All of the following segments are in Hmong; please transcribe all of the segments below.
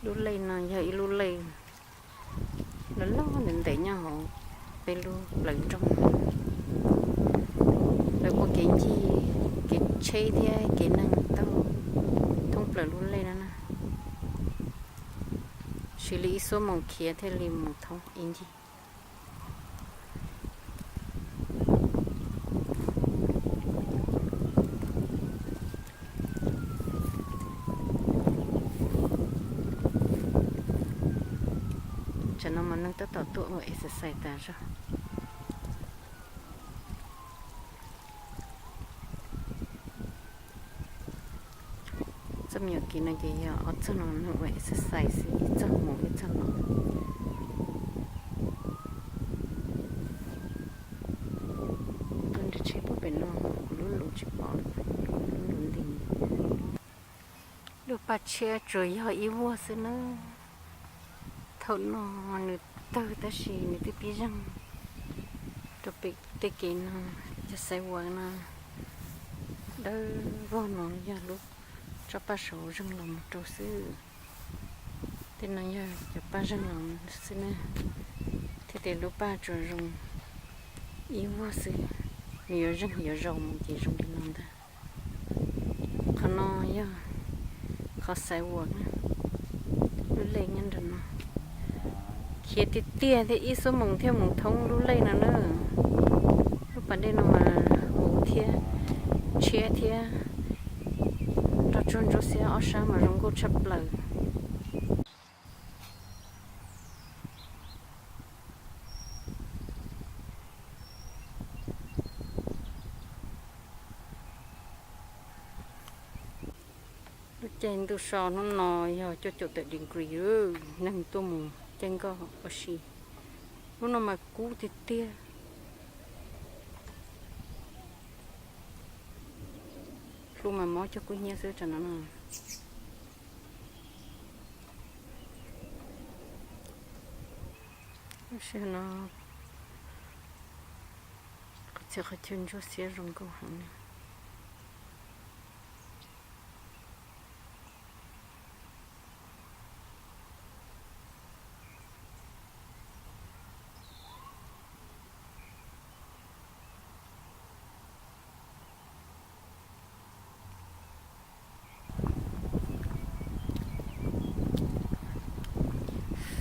Lub lej no yog ib lub lej loj loj ntev ntev nyob hauv peb lub plawv nroog. Lawv ua kev ncig, kev tsheb thiab kev neeg taug thoob plaws lub lej no na. Siv li ib xuab moos khiav thiaj li mus thoob ib ncig. Tsam no mas neeg tab tom tuaj ua exercise tas zog. Txoj me nyuam kev no ces yog ob txog no neeg ua exercise xwb, ib txog mus ib txog los. Tuaj nrhiav tsheb puag pem no, kuv lub lus tsis pom lub lus nti. Lub paj tshiab tsuas yog ib vuag xwb na. Thaum no nws tawg tab sis nws twb pib zeeg rau pem tej kev no. Cov xaiv uas no dawb vog no yog lub tsob paj saud zeeg los mus rau xwb. Tej no yog cov paj zeeg los xwb na. Thiab tias lub paj tsuas zoo ib vuag xwb, nws yuav zeeg yuav zaus mus ces zoo li no ntag. Qhov no yog qhov xaiv uas na, lub lej nyob nram no. Khiav tiag tiag thiab ib xuab moos thiaj mus thoob lub lej no na. Lub pas dej no mas huv thiab tshiab thiab nrog tsuag ntsuab xiab ob sab mas zoo nkauj tshaj plaws. Lub caij ntuj so hnub no yog cuaj caum tawm degree, neeg tuaj mus caij nkoj ua si. Hnub no mas kub tiag tiag. Hlub mas mob cog kub hnyiab xwb tsam no no. Lub sij hawm no qhov txhia qhov chaw ntsuab xiab zoo nkauj heev li.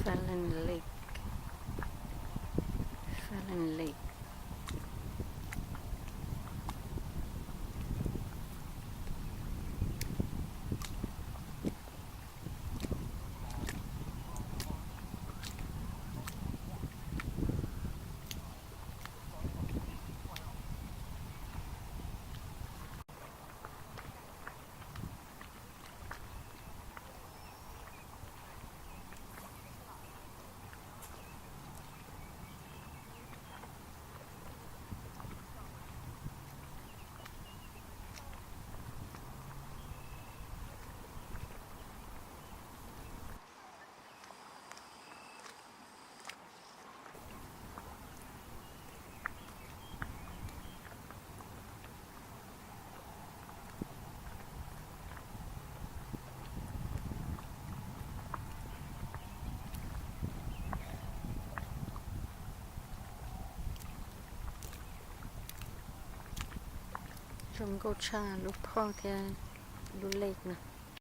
Fallon Lake, Fallon Lake. Zoo nkauj tshaj lub park thiab lub lake no.